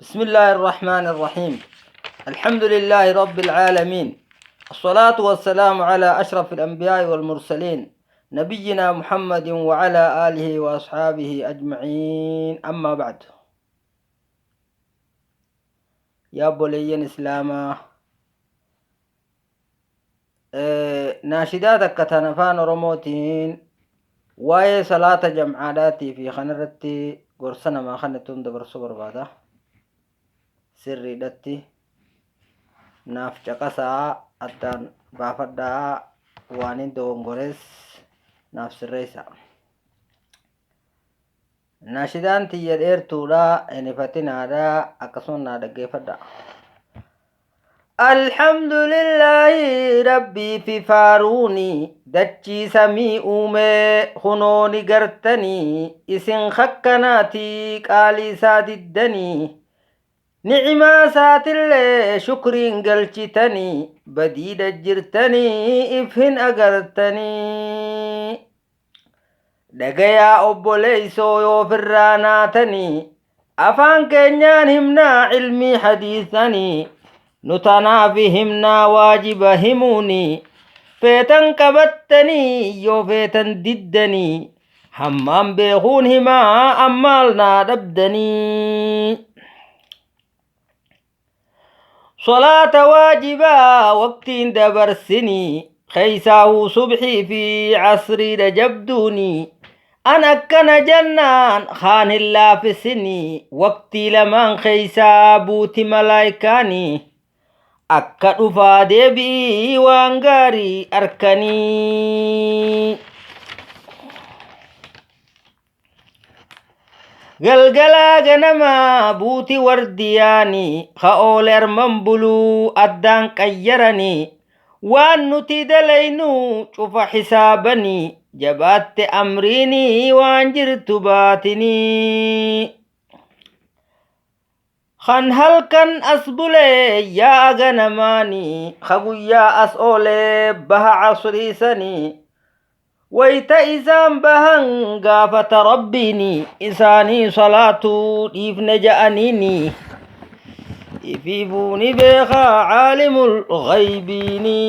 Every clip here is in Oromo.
بسم الله الرحمن الرحيم. الحمد لله رب العالمين، الصلاة والسلام على أشرف الأنبياء والمرسلين، نبينا محمد وعلى آله وأصحابه أجمعين، أما بعد. Yaa obboleeyyan islaamaa, naashidaa takka tan afaan Oromootiin waa'ee salaata jam'aadhaatii fi kanarratti gorsa namaa kanattuun dabarsuu barbaada. Sirriidhatti naaf caqasaa, addaan baafadhaa, waan hin dogongores naaf sirreessa. Naashidaan tiyya dheertuudha, hin ifatinaadha, akkasuma naa dhaggeeffadha. Alhamdulillahi, rabbii fi faaruuni dachii samii uumee kunooni gartanii, isin hakkanaatii qaalii isaa diddanii, ni'imaa isaatillee shukriin galchitanii, badiidha jirtanii if hin agartanii. Dhagayaa obboleeysoo, yoo ofirraa naatanii, afaan keenyaan himnaa ilmii hadiisanii, nu tanaaf himnaa waajiba himuuni, feetan qabattanii yoo feetan diddanii, hammaan beekuun himaa ammaal naa dhabdanii. Salaata waajibaa waqtiin dabarsinii, keeysaahuu subxii fi casriidha jabduuni. An akkana jennaan kaan hin laafisinii, waqtii lamaan keeysaa buuti malaayikaanii, akka dhufaa deebi'ii waan gaarii arkanii. Galgalaa ganamaa buuti wardiyaanii, ka oole arman buluu addaan qayyaranii, waan nuti dalaynu cufa hisaabanii, jabaatte amriinii waan jirtu baatinii. Kan halkan as bulee yaa'a ganamaanii, ka guyyaa as oolee baha casriisanii, wayta isaan bahan gaafata rabbiini, isaanii salaatuu dhiifne ja'aniini, ifiifuuni beekaa caalimul ghaybiini.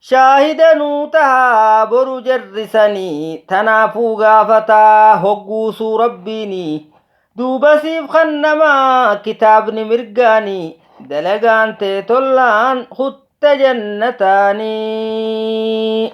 Shaahida nuu tahaa boru jarrisanii, tanaafuu gaafataa hogguusuu rabbiini, duuba siif kannamaa kitaabni mirgaanii, dalagaan tee tollaan kutta jannataanii.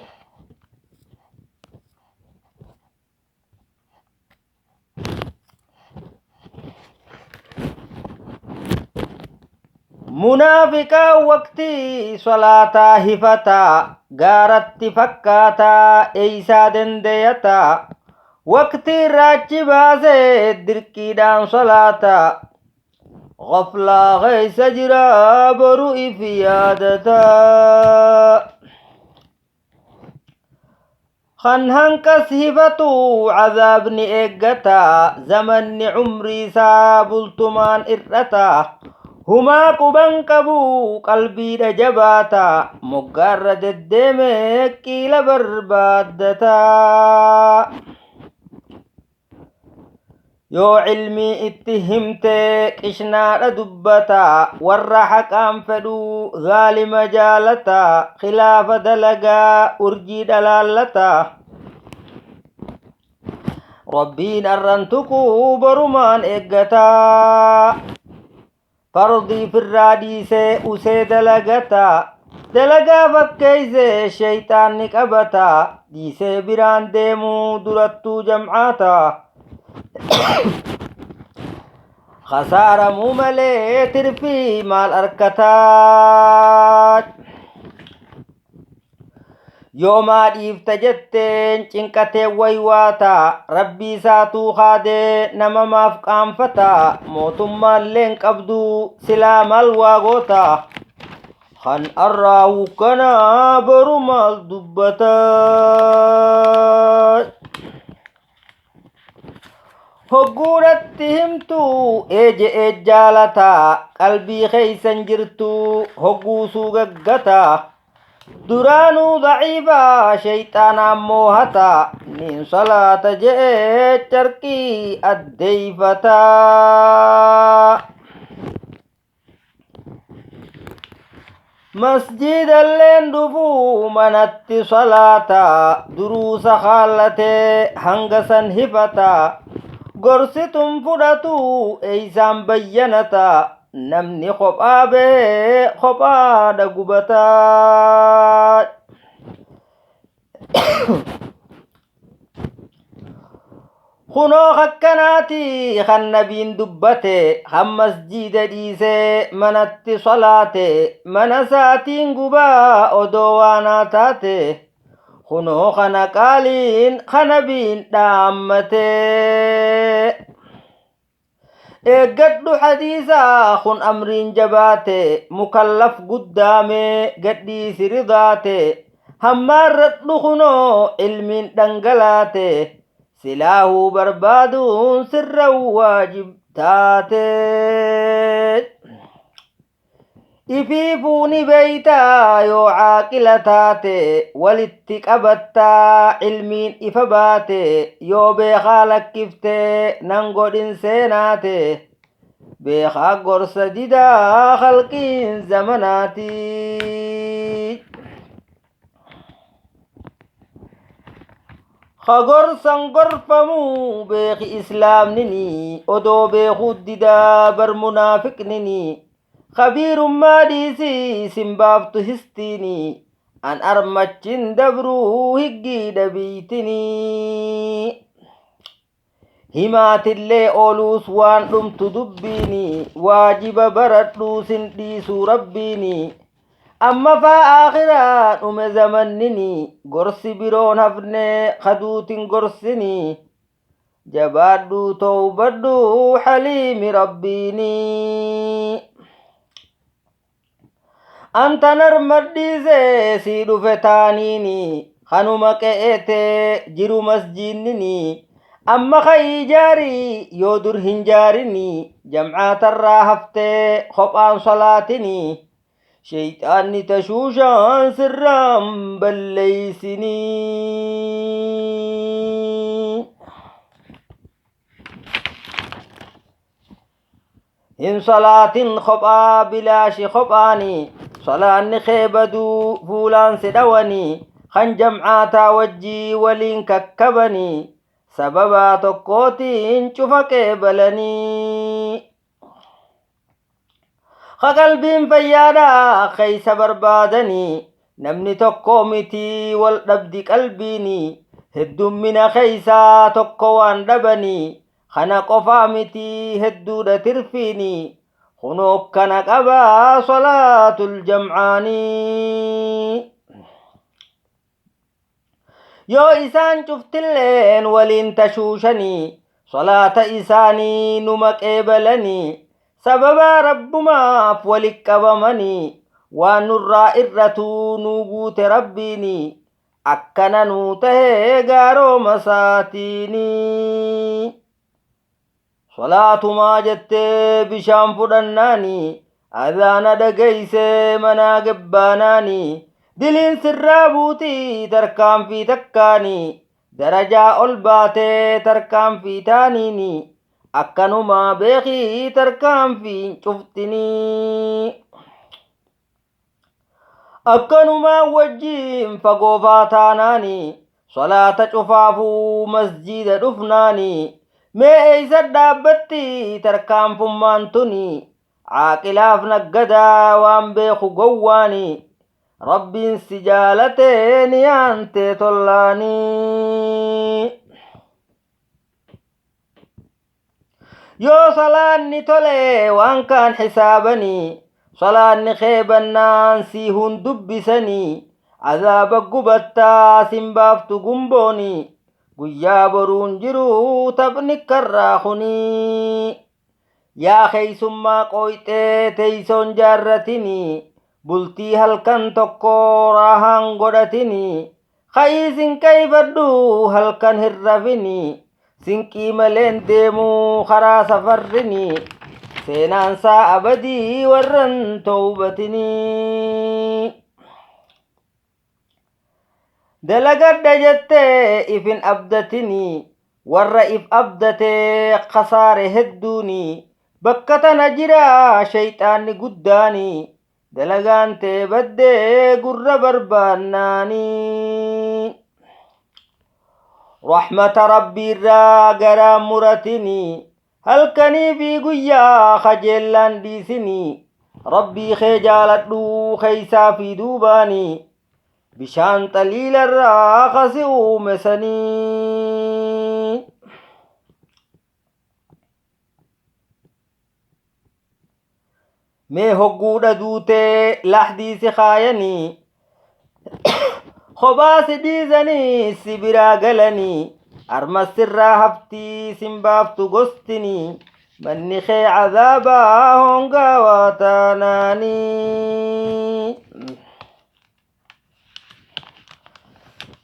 Munaafiqaan waqtii salaataa hifataa, gaaratti fakkaataa eeysaa dandayataa, waqtii irraa baasee dirqiidhaan salaataa, غفلaa keeysa jira boru if yaadataa. Kan hanqas hifatu cazaabni eeggataa, zamanni umrii isaa bultumaan ir'ataa, humaa quban qabu qalbiidha jabaataa, moggaarra deddeeme qiila barbaaddataa. Yoo cilmii itti himte qishnaadha dubbataa, warra haqaan fedhuu zaalima jaalataa, khilaafa dalagaa urjii dhalaallataa. Rabbiin arran tuquu borumaan eeggataa, fardii firraa dhiisee usee dalagataa, dalagaa fakkeeysee sheeyxaanni qabataa, dhiisee biraan deemuu durattuu jam'aataa, khasaaramuu malee tirfii maal arkataa. Yoomaa dhiifta jetteen cinqatee waywaataa, rabbii isaatuu kaadee nama maaf qaanfataa, mootummaalleen qabdu silaa maal waa gootaa, kan arraahu kanaa boru maal dubbataa. Hogguudhatti himtu eeje eejjaalataa, qalbii keeysan jirtu hogguusuu gaggataa. Duraanuu daciifaa shayxaanaan moohata, nin salaata je'ee carqii addeeyfataa. Masjidalleen dhufuu manatti salaata, duruusa haallatee hanga san hifata. Gorsitun fudhatu eeysaan bayyanata, namni kophaa bee kophaadha gubataa. Kunoo akkanaati kan nabiin dubbate, kan masjida dhiisee manatti salaate, mana isaatiin gubaa odoo waanaa taate. Kunoo kana qaaliin kan nabiin dhaammate. Eeggadhu hadiisaa kun amriin jabaate, mukallaf guddaame gadhiisi ridaate, hammaarradhu kunoo ilmiin dhangalaate, silaahuu barbaaduun sirra waajib taate. Ifiifuu ni beeytaa yoo caaqila taate, walitti qabattaa ilmiin ifa baate, yoo beekaa lakkiftee nan godhin seenaate. Beekaa gorsa didaa khalqiin zamanaati. Ka gorsan gorfamuu beeki islaamnini, odoo beekuu didaa bar munaafiqnini. Khabiirummaa dhiisii sin baaftu histiini, an armachin dabruu higgii dhabiitinii. Himaatillee ooluus waan dhumtu dubbiini, waajiba baradhuu sin dhiisuu rabbiini. Amma faa aakhiraa dhume zamannini, gorsi biroon hafne kaduutin gorsini. Jabaadhuu towbadhuu haliimi rabbiini. Anta narmadhiisee sii dhufe taaniini, kanuma qe'eetee jiru masjiinnini. Amma ka'ii jaarii yoo dur hin jaarini, jam'aatarraa haftee kophaan salaatini. Shayxaanni tashuushaan sirraan balleeysinii. Hin salaatin kophaa bilaashi kophaani, salaanni kee baduu fuulaan si dhawanii, kan jam'aataa wajjii waliin kakkabanii, sababaa tokkootiin cufa qeebalanii. Ka qalbiin fayyaadhaa keeysa barbaadanii, namni tokko miti wal dhabdi qalbiini, heddummina keeysaa tokko waan dhabanii, kana qofaa miti hedduudha tirfiini. Kunoo kana qabaa salaatul jam'aanii. Yoo isaan cuftilleen waliin tashuushanii, salaata isaanii numa qeebalanii, sababa rabbumaaf walit qabamanii, waan nurraa irratuu nuu guute rabbiini, akkana nuu tahee gaaroma isaatiini. Salaatumaa jettee bishaan fudhannaani, adhaana dhageeysee manaa gabbaanaani, diliin sirraa buutii tarkaanfii takkaani, darajaa ol baatee tarkaanfii taaniini, akkanumaa beekii tarkaanfiin cuftinii. Akkanumaa wajjiin fagoofaa taanaani, salaata cufaafuu masjiida dhufnaani, mee eeysa dhaabbatti tarkaanfummaan tuni, caaqilaaf naggadaa waan beeku gowwaani, rabbiin si jaalatee niyaantee tollaanii. Yoo salaanni tole waan kaan hisaabanii, salaanni kee bannaan siihuun dubbisanii, azaaba gubattaa sin baaftu gumbooni, guyyaa boruun jiru taphni karraa kunii. Yaa keeysummaa qooyxee teeysoon jaarratini, bultii halkan tokko raahaan godhatini, ka'ii sinqeeyfadhu halkan hin rafini, sinqii maleen deemuu karaa safarrini, seenaansaa abadii warran towbatinii. Dalagadha jettee if hin abdatinii, warra if abdatee khasaare hedduuni. Bakka tana jira sheyxaanni guddaani, dalagaan tee baddee gurra barbaannaani. Rahmata Rabbiirraa garaa muratinii, halkanii fi guyyaa kajeellaan dhiisinii. Rabbii kee jaaladhuu keeysaa fi duubaanii, bishaan xaliilarraa kasi uume sanii. Mee hogguudha duutee lahdii si kaayanii, kophaa si dhiisanii si biraa galanii, armas sirraa haftii sin baaftu gostinii, manni kee cadaabaa hongaawaa taanaanii.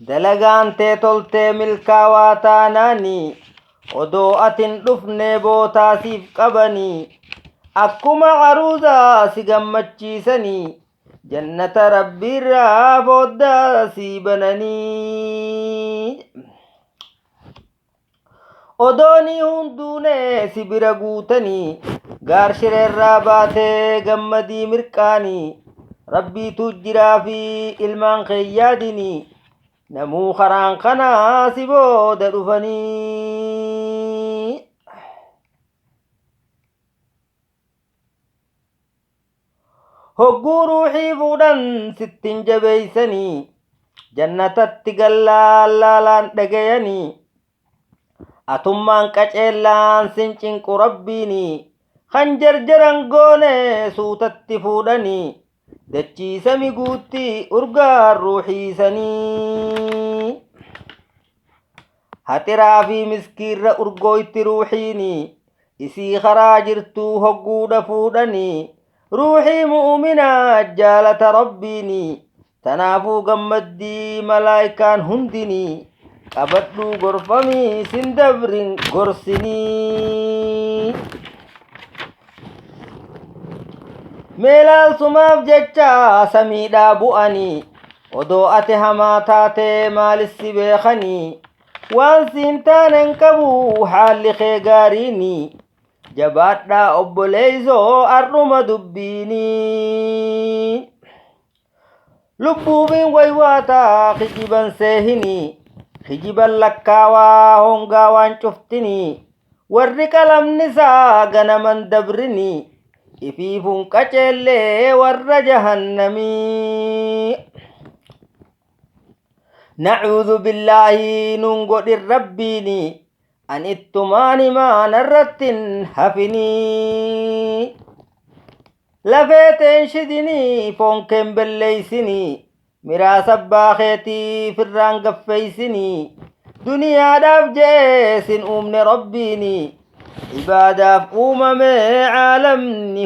Dalagaan tee toltee milkaawaa taanaanii, odoo atin dhufne bootaa siif qabanii, akkuma aruuzaa si gammachiisanii, jannata Rabbiirraa fooddaa sii bananii. Odoonii hunduunee si bira guutanii, gaar shireerraa baatee gammadii mirqaanii, Rabbiitu jiraa fi ilmaan kee yaadinii, namuu karaan kanaa si booda dhufanii. Hogguu ruuxii fuudhan sittin jabeeysanii, jannatatti gallaan laalaan dhagayanii, atummaan qaceellaan sin cinqu Rabbiinii, kan jarjaran goone suutatti fuudhanii, dachiisami guutti urgaan ruuxiisanii. Haxiraa fi miskiirra urgooytti ruuxiinii, isii karaa jirtuu hogguudha fuudhanii, ruuxii mu'uminaa jaalata Rabbiinii, tanaafuu gammaddii malaayikaan hundinii, qabadhuu gorfamii sin dabrin gorsinii. Mee laalsumaaf jecha samiidhaa bu'anii, odoo ati hamaa taatee maalis si beekanii, waan siin taane hin qabu haalli kee gaariinii, jabaadhaa obboleeysoo ar'uma dubbiinii. Lubbuufiin waywaataa kijiban seehinii, kijiban lakkaawaa hongaa waan cuftinii, warri qalamni isaa ganaman dabrinii, ifiifuun qaceellee warra jahannamii. Nacuudhu billaahi nun godhin Rabbiini, an ittumaan himaa narrattin hafinii. Lafee teen shidinii foon keen belleeysinii, miraasa abbaa keetii firraan gaffeeysinii, duniyaadhaaf je'ee sin uumne Rabbiini, ibaadaaf uumame caalamni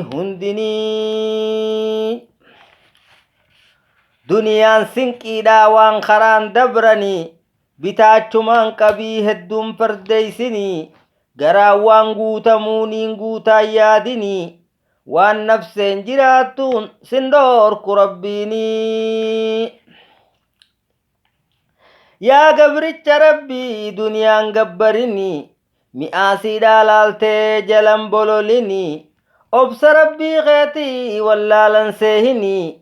hundinii. Duniyaan sinqiidhaa waan karaan dabranii, bitaachumaan qabii hedduun fardeeysinii, garaan waan guutamuuniin guutaan yaadinii, waan nafseen jiraattuun sin dhoorku Rabbiinii. Yaa gabricha Rabbii duniyaan gabbarinii, mi'aa siidhaa laaltee jalan bololinii, obsa Rabbii keetii wallaalan seehinii,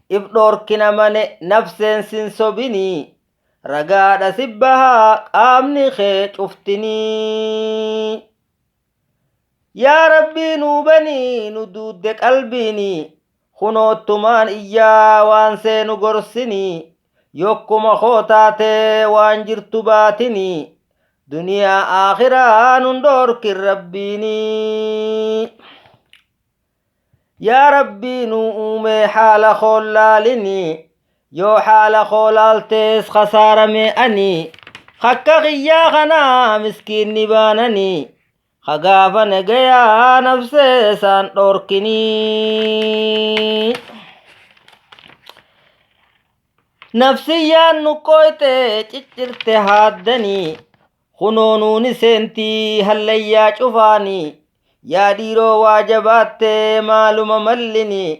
if dhoorkina mane nafseen sin sobinii, ragaadha si bahaa qaamni kee cuftinii. Yaa Rabbii nuu banii nu duudde qalbiinii, kunoottumaan iyyaa waan seenu gorsinii, yokkuma koo taatee waan jirtu baatinii, duniyaa aakhiraa nun dhoorkin Rabbiinii. Yaa Rabbii nuu uumee haala koon laalinii, yoo haala koo laaltees khasaaramee ani, hakka kiyyaa kanaa miskiinni baananii, hagaafa nagayaa nafsee isaan dhoorkinii. Nafsiyyaan nu qoyte ciccirte haaddanii, kunoo nuuni seentii hallayyaa cufaanii, yaa dhiiroo waa jabaatte maaluma mallinii,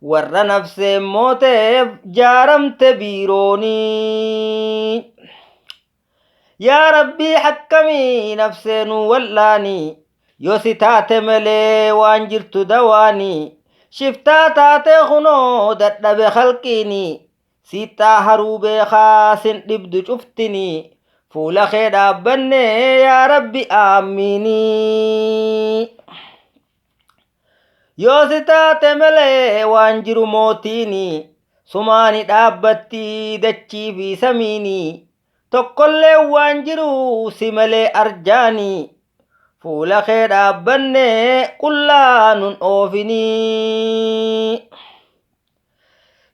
Warra nafseen mooteef jaaramte biiroonii. Yaa Rabbii hakkamii nafsee nu wal'aanii, yoo si taate malee waan jirtu dawaanii. Shiftaa taatee kunoo dadhabe khalqiinii, siixxaa haruu beekaa sin dhibdu cuftinii. Fuula kee dhaabbanne yaa Rabbi aamiinii. Yoo si taate malee waan jiru mootiinii, sumaani dhaabbattii dachii fi samiinii. Tokkollee waan jiru si malee arjaanii. Fuula kee dhaabbanne qullaa nun oofinii.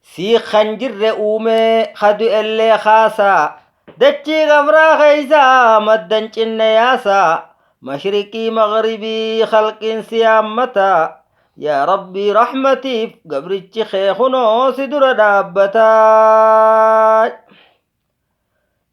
Sii kan jirre uumee kadu'ellee kaasaa. Dachii gabraa keeysaa maddan cinne yaasaa. Mashriqii maghribii khalqiin si yaammataa. Yaa Rabbii rahmatiif gabrichi kee kunoo si dura dhaabbataa.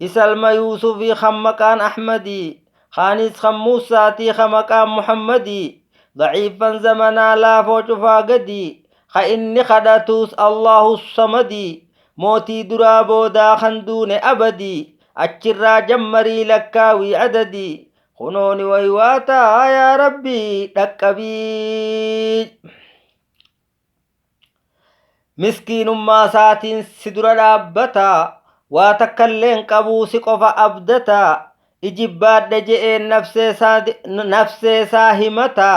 Isalma Yuusufii kan maqaan Ahmadii, kaanis kan Muusaatii kan maqaan Muhammadii, daciifan zamanaa laafoo cufaa gadii, ka inni kadhatuus Allahu samadii, mootii duraa boodaa kan duune abadii, achirraa jammarii lakkaawii adadii, kunooni waywaataa yaa Rabbii dhaqqabii. Miskiinummaa isaatiin si dura dhaabbata, waa takkallee hin qabuu si qofa abdata, ijibbaadhe je'een nafsee isaa himata,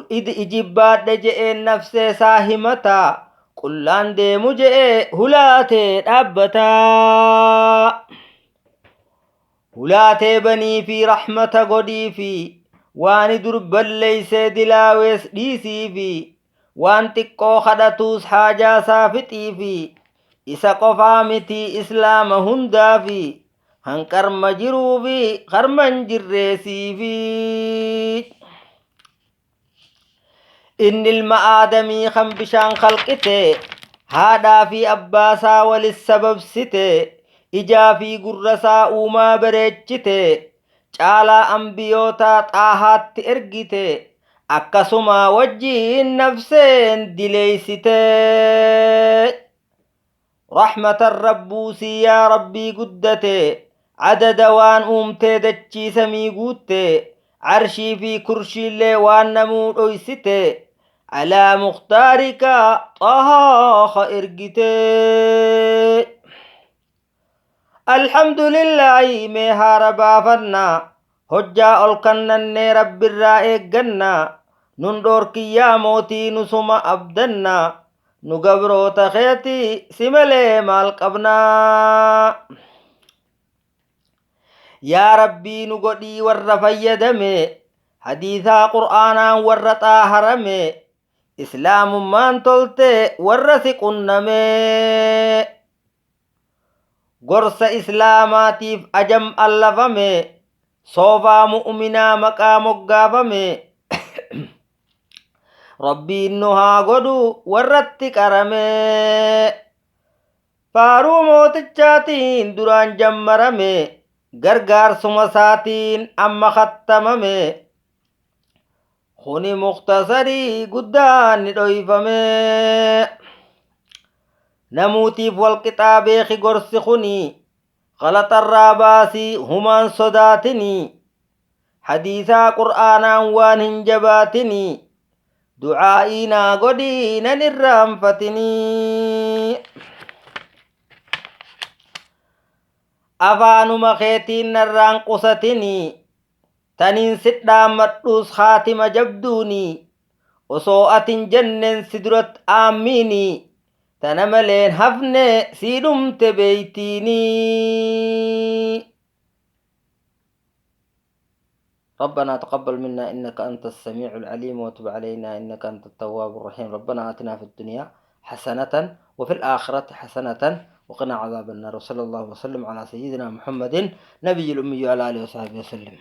ijibbaadhe je'een nafsee isaa himata, qullaan deemu je'ee hulaatee dhaabbata. Hulaatee banii fi rahmata godhii fi waan dur balleeysee dilaawees dhiisii fi waan xiqqoo kadhatuus haajaa isaa fixii fi isa qofaa miti islaama hundaa fi hanqarma jiruu fi karma hin jirreesii fi inni ilma aadamii kan bishaan khalqite, haadhaa fi abbaasaa walis sababsite, ijaa fi gurrasaa uumaa bareechite, caalaa ambiyootaa xaahaatti ergite, akkasuma wajjiin nafseen dileeysite. Rahmatan rabbuusii yaa Rabbii guddate, adada waan uumtee dachii samii guutte, arshii fi kurshiillee waan namuu dhoysite, alaa mukhtaarika xahaa ergite. Alhamdulillaahi mee haara baafannaa, hojjaa ol kannannee rabbirraa eeggannaa, nun dhoorkiyyaa mootii nusuma abdannaa, nu gabroota keeti si malee maal qabnaa. Yaa Rabbii nu godhii warra fayyadame, hadiisaa qur'aanaan warra xaaharame, islaamummaan tolte warra si qunname. Gorsa islaamaatiif ajam allafame, soofaa mu'minaa maqaa moggaafame. Rabbiin nu haa godhu warratti qarame. Faaruu mootichaatiin duraan jammarame, gargaarsuma isaatiin amma kattamame. Kuni muktasarii guddaan ni dhoyfame. Namuutiif walqixaa beeki gorsi kuni, galaxarraa baasii humaan sodaatini, hadiisaa qur'aanaan waan hin jabaatini, du'aa'ii naa godhii nan irraanfatini. Afaanuma keetiin narraan qusatini, taniin sidhaammadhuus haatima jabduuni, osoo atin jennen si duratti aammiini, tana maleen hafne sii dhumte beeytiini. ربنا تقبل منا إنك أنت السميع العليم، وتب علينا إنك أنت التواب الرحيم. ربنا آتنا في الدنيا حسنة وفي الآخرة حسنة وقنا عذاب النار. وصلى الله وسلم على سيدنا محمد نبي الأمي وعلى آله وصحبه وسلم.